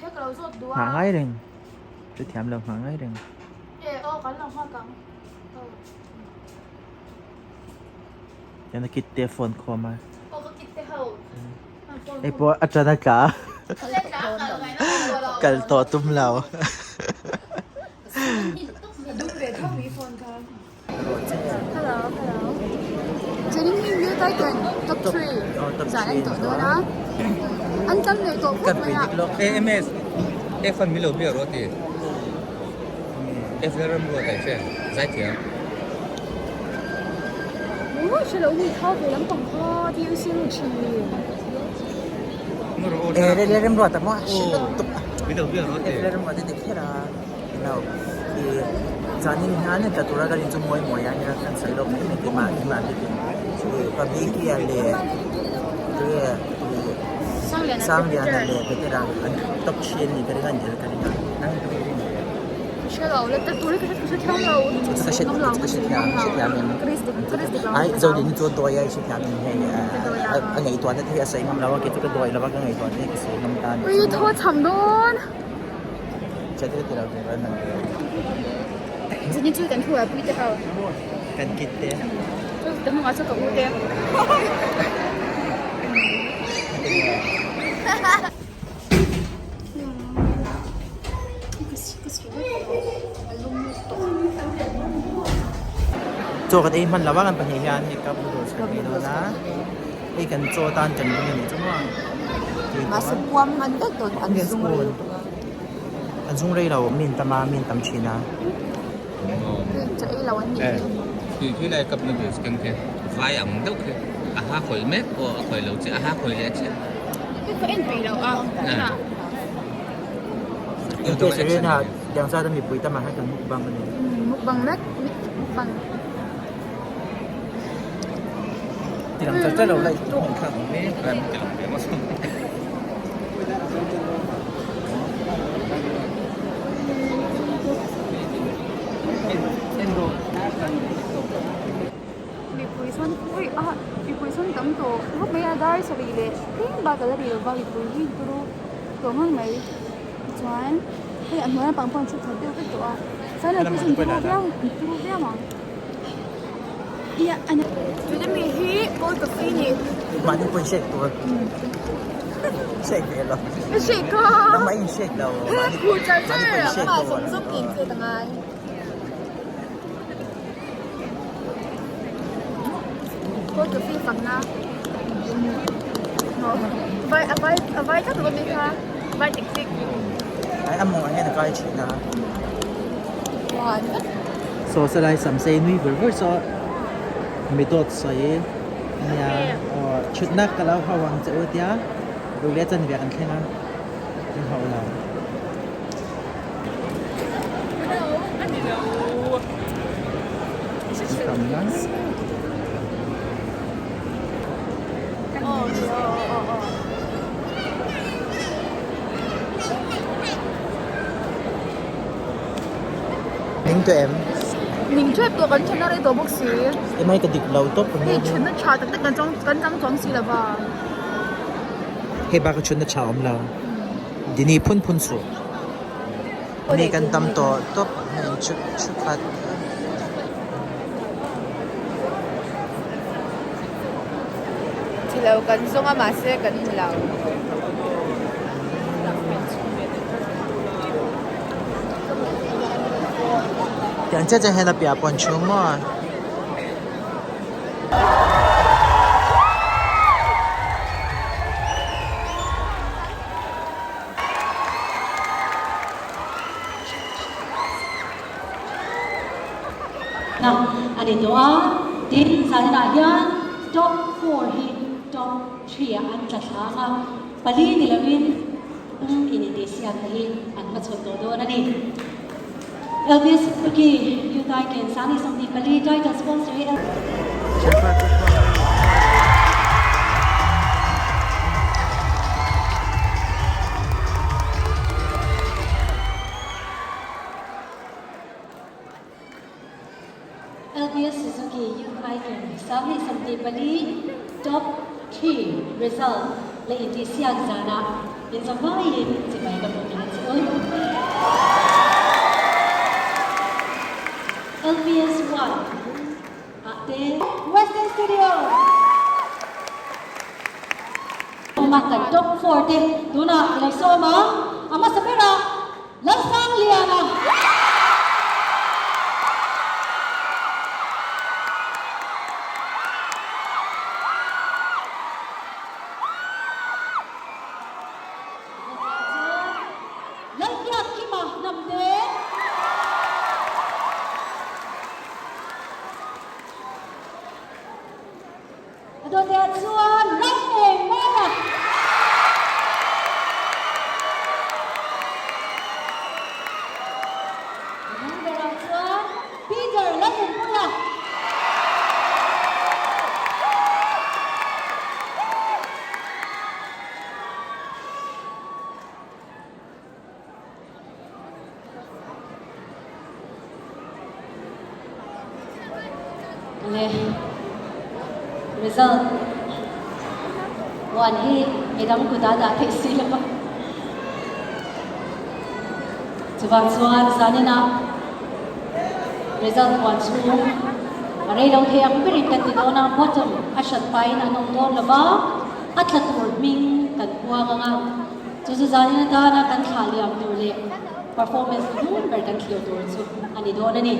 Nghah ngai reng. Hrethiam lo nghah ngai reng. Tiang a kit te phone khawm a. Hei pawh a tan a tla a. Kal tawh tum lo. AMS F an milo bia ro ti F ram ro tai che zai thiam milo bia ro ti Hello i zanin hian tla tura kan inchu mawi mawi a nia kan sawi lawk mai mai keimah keimah bikin i Pabiki-a leh enge i Sangliana leh Petera an top thin a ni ka ring a an tel ka ring a nang ka ring a ka hre ka hrethiam hrethiam em ai Zodini chu a dawi a i hrethiam em hei a ngaihtuahna te hi a sawi ngam lo a kei chu ka dawi lo a ka ngaihtuahna te hi ka sawi ngam ta a ni. Kan kit te. Chaw kan ei hman lo a kan pahnih hian hei cup noodles kan ei dawn a hei kan chaw tan kan ring a nih chu maw. Mahse puam hman vek dawn an zung rei lutuk a. An zung rei lo mi an tam a mi an tam thin a. Chaw ei lo an nih hi. Tui khi lai cup noodles keng khi vai ang deuh khi a ha khawih mek pawh a khawih lo chiah a ha khawih leh chiah. Ka en peih lo a. Engtia Serena tiang zat a mipui tamah hian kan mukbang a ni. Mukbang mek mukbang. Ti lang char char lo la i tawng kha. Mipui sawn ui a mipui sawn tam tawh khawp mai a dar sarih leh tlem bak ala ri lova mipui hi turu tawh ngang mai tichuan hei a hnuai lampang pawh an chhuk khat deuh vek tawh a final phei chu an turu viau an turu viau ang ia a ni tuna mi hi cold coffee ni mahni pawhin shake tur shake ve lo ka shake a nangmah in shake lo he khur char char a zawng zawng in chet angai. Cold coffee fakna vai a vai a vai tlat lo mi kha vai tik tik ai a mawngah hian a vai thin a saw salai sam sei nui vur vur saw mi dawt sawi nia aw thutna ka lo hau ang che u tia rulia chanve an thleng a an hauh lo. Ning tawh em? Ning tep tawh kan then a rei tawh bawk si. Emai ka dik lo tawp Hei thutna tha tak tak kan chang kan chang chuang si lo va. Hei bak a thutna tha awm lo. Dini phun phun suh. Mi kan tam tawh tawp hei thu thu khat. Chhelo kan zawng a mahse kan hmu lo. Tiang chiah chiah hian a piah pawh an chhung maw. Na a ni tawh a, tin zaninah hian top 4 hi top 3 ah an tla thlak a, pali ni lovin pum inintihsiakna hi an hmachhawn tawh dawn a ni. LBS Suzuki Hyundai Ken Sani 24 title sponsor hi LBS Suzuki Youth Icon Sani 24 top 3 result leh intihsiak zanah inzavaiin chibai ka bawk lo. School. LPS 1 ah te. Western Studio. Awma kan top 4 te tunah i lo sawm a, a hmasa berah Lalsangliana. Lalbiakkima Hnamte. A dawtah chuan ram eng maia. A hnung berah chuan Peter Lalnunpuia. Le result one hi midang kutah dah theih si lo a. Chuvang chuan zaninah result one chhung a rei lo thei ang berin kan ti dawn a, bottom a hrat pahin an awm dawn lo va, a tla tur hming kan puang ang a. Chu chu zanin atana kan thlah liam tur leh performance hnung ber kan thlir tur chu a ni dawn a ni.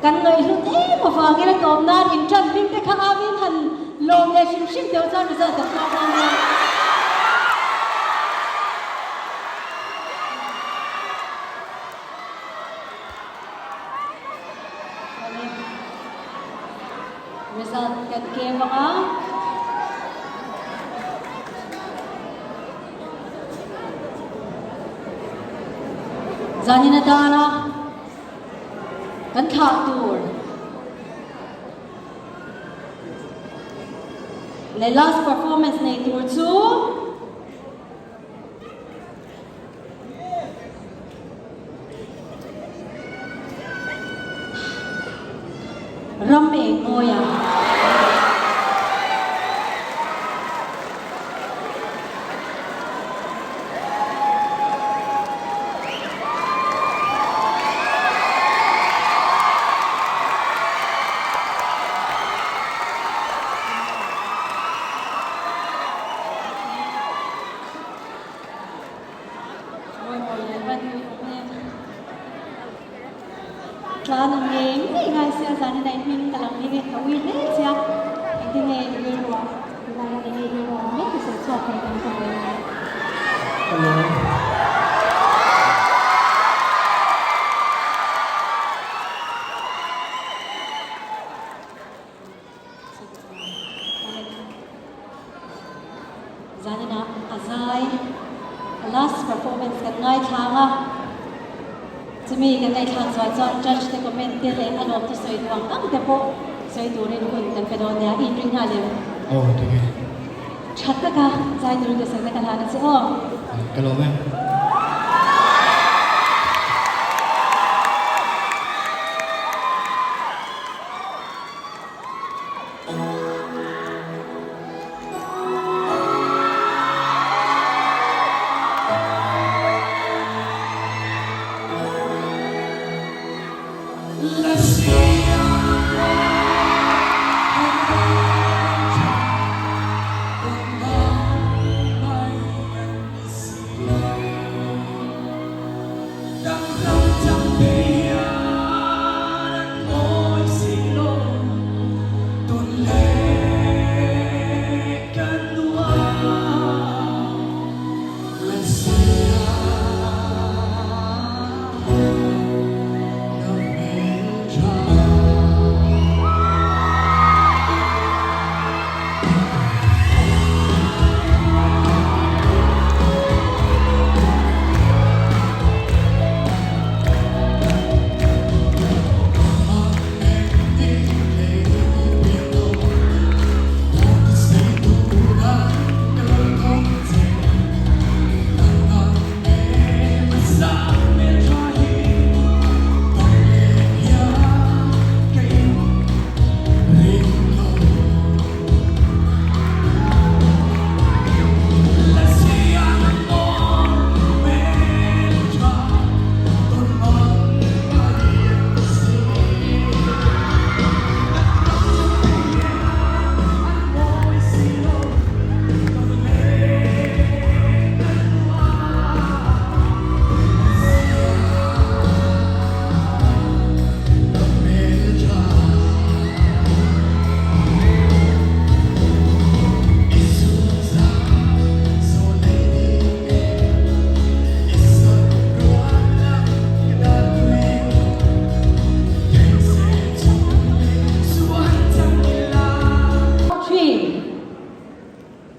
Kan ngaihhlut em avangin a tawp nan inṭan hming te kha avin han lawm leh hrim hrim deuh chuan result kan tlak dawn nia. Result kan kem ang a. Zanin atana kan thlah tur leh last performance nei tur chu Ram eng mawi a. Mawi leh van ui awm em. Tlan ang ngei ngei ngai sia zan in a hming ka lang hming e ka ui hle chia engtin nge i rilru ah tunah hian enge i rilru ah mek i sawi chhuak thei kan ka hawi ngai. Hello. Zaninah a zai a last performance kan ngaithlang a, chumi kan ngaihthlak zual chuan judge te comment te leh a lawm te sawi duh ang ang te pawh sawi turin hun kan pe dawn nia, i inring nghal em? Aw ti nge. Tha taka zai turin duhsakna ka hlan a che aw. Ka lawm e.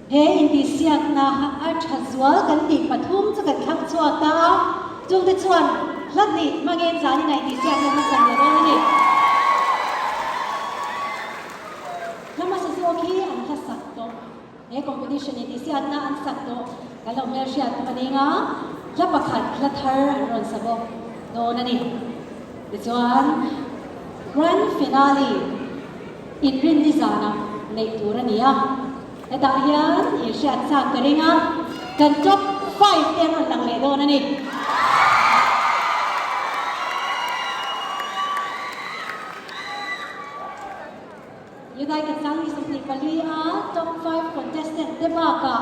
He intihsiakna a tha zual kan tih pathum chu kan thlang chhuak ta a, chungte chuan hla hnih hmangin zanin a intihsiakna hmasa leh dawn a ni. Hla hmasa zawk hi an hla sak tawh. He competition intihsiakna an sak tawh kan lo hmelhriat a ning a, hla pakhat hla thar an rawn sa bawk dawn a ni. Tichuan, Grand Finale inrinni zanah neih tur a ni a, hetah hian inhriat chak ka ring a, kan top 5 te an rawn lang leh dawn a ni. Youth Icon 2024 a top 5 contestant te bakah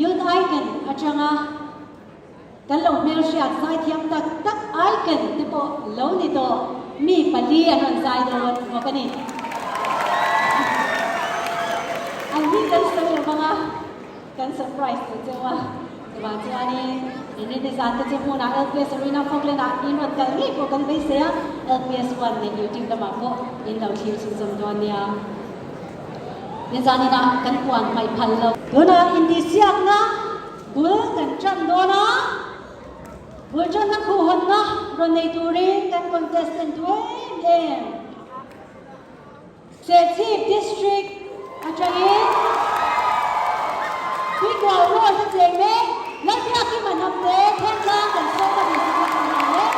Youth Icon atanga kan lo hmelhriat zaithiam tak tak Icon te pawh lo ni tawh mi pali an rawn zai dawn bawk a ni. An hi kan sawi lo vang a. Kan surprise tur cheu a, chuvang chuanin inrinni zan te chu hmunah LPS Arena Falkland ah in rawn kal ngei pawh kan beisei a, LPS One leh YouTube lamah pawh in lo thlir chhunzawm dawn nia. Nizanin ah kan puan hmaih phal lo. Tunah intihsiakna bul kan tan dawn a, bul tanna khuhhawnna rawn nei turin kan contestant tu em em. Serchhip District atangin Tuikual Ward a cheng mek Lalbiakima hnamte Thentlang kan sawm a duhsak na kan hlan mek.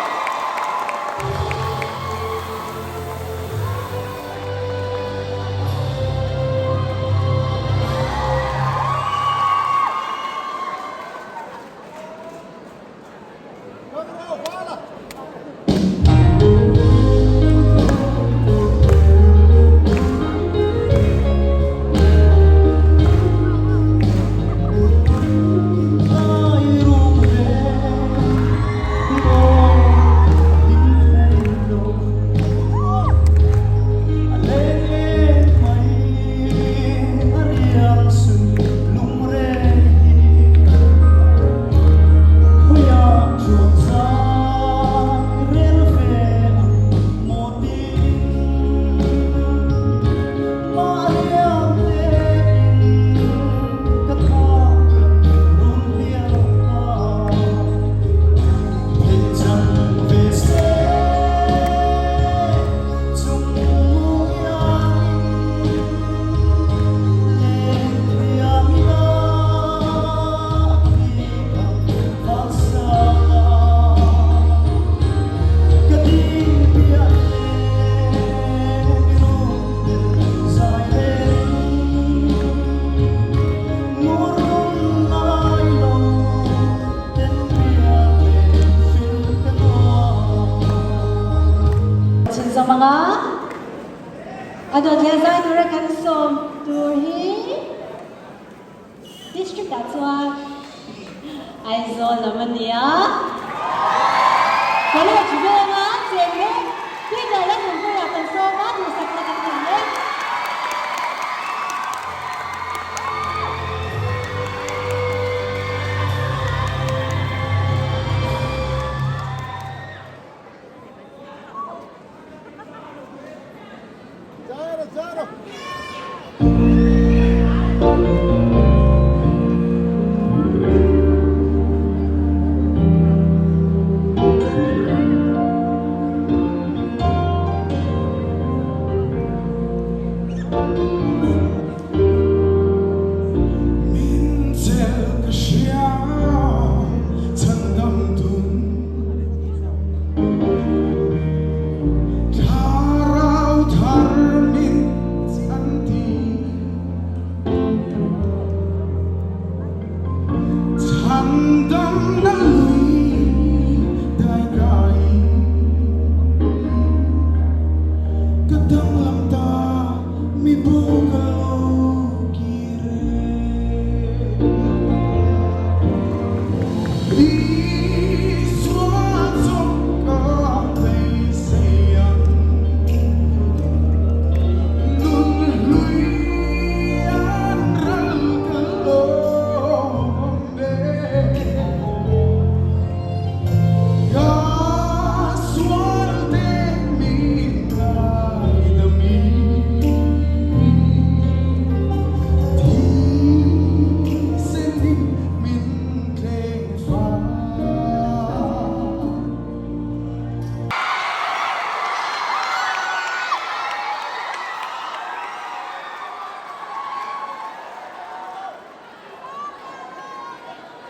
Chhunzawm anga a dawt leh zai tura kan sawm tur hi District ah chuan Aizawl lam a ni a, College venga cheng mek Peter Lalnunpuia kan sawm a, duhsakna kan hlan mek.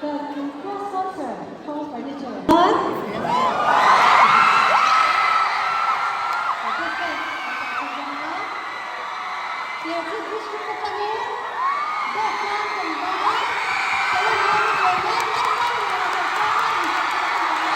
Kan co-sponsor Home Furniture. Serchhip District atangin Dawhkan kan dawng a, Salon Manager leh Lalmuangliana Sawrkara inhawng kan dawng a.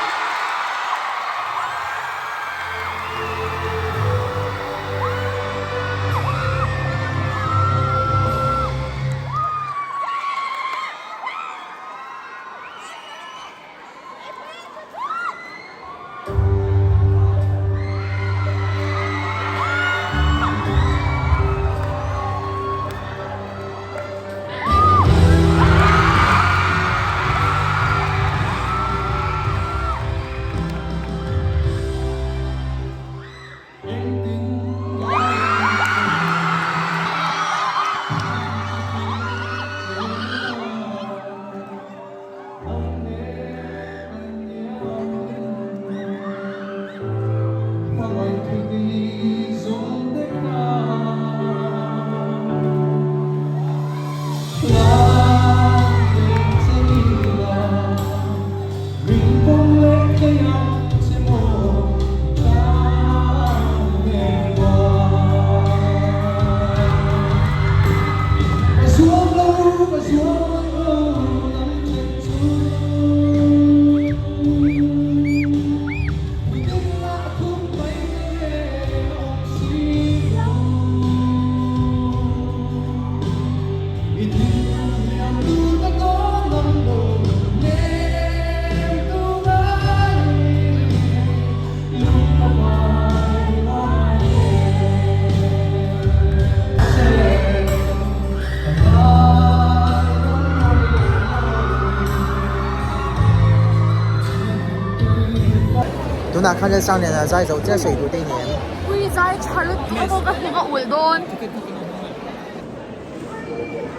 Tunah khan Lalsangliana zai zo chiah sawi tur te i ni em? Ui zai tha lutuk a pawh ka hnuk a ulh dawn.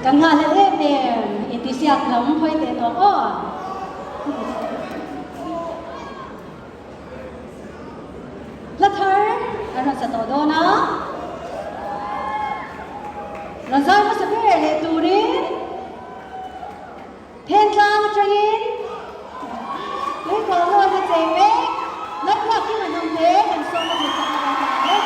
Kan nghahhlelh em em intihsiak lam hawi teh tawh aw. Hla thar an rawn sa tawh dawn a, rawn zai hmasa ber leh turin Phentlang atangin Tuikhuah lawn a chei mek, Lalruak hi man awm hle kan sawm a duhsak a kan hlan e.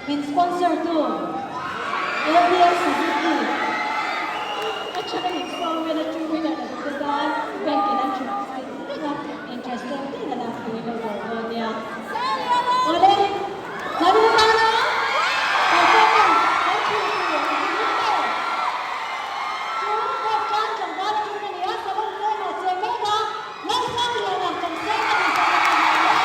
Min sponsor tu ABS Suzuki atanga installment a two wheeler la duh te tan bank in an thut chilh reng a, interest tlem te in a lak pui lo dawr dawn nia. Awle, zanin atana performance kan thlir tur a ni ber chu Bawkṭan tlangval atangin a ni a, Salon Vengah cheng mek a, Lalsangliana kan seng a ni zanin atana le.